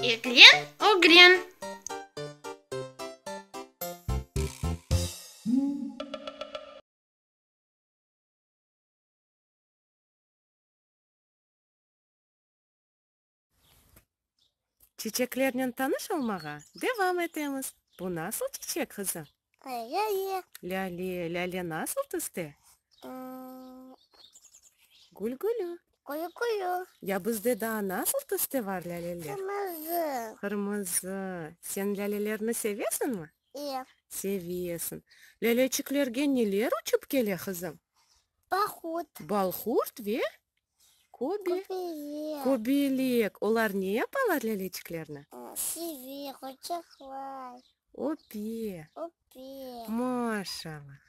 Eglen, ögren. Çiçeklernen tanış olmağa devam etemiz. Bu nasıl çiçek, qızım? Lâle. Lâle. Lâle nasıl tüste? Gül-gülü. Gül-gülü. Ya bizde daa nasıl tüste var lâleler? Qırmızı. Qırmızı. Sen lâlelerni sevesiñmi? E. Sevesiñ. Lâleçiklerge neler uçıp kele, qızım? Balqurt. Balqurt ve köbe. Köbelek. Köbelek. Olar ne yapalar lâleçiklerni? Seve, quçaqlay. Öpe. Öpe. Maşallah.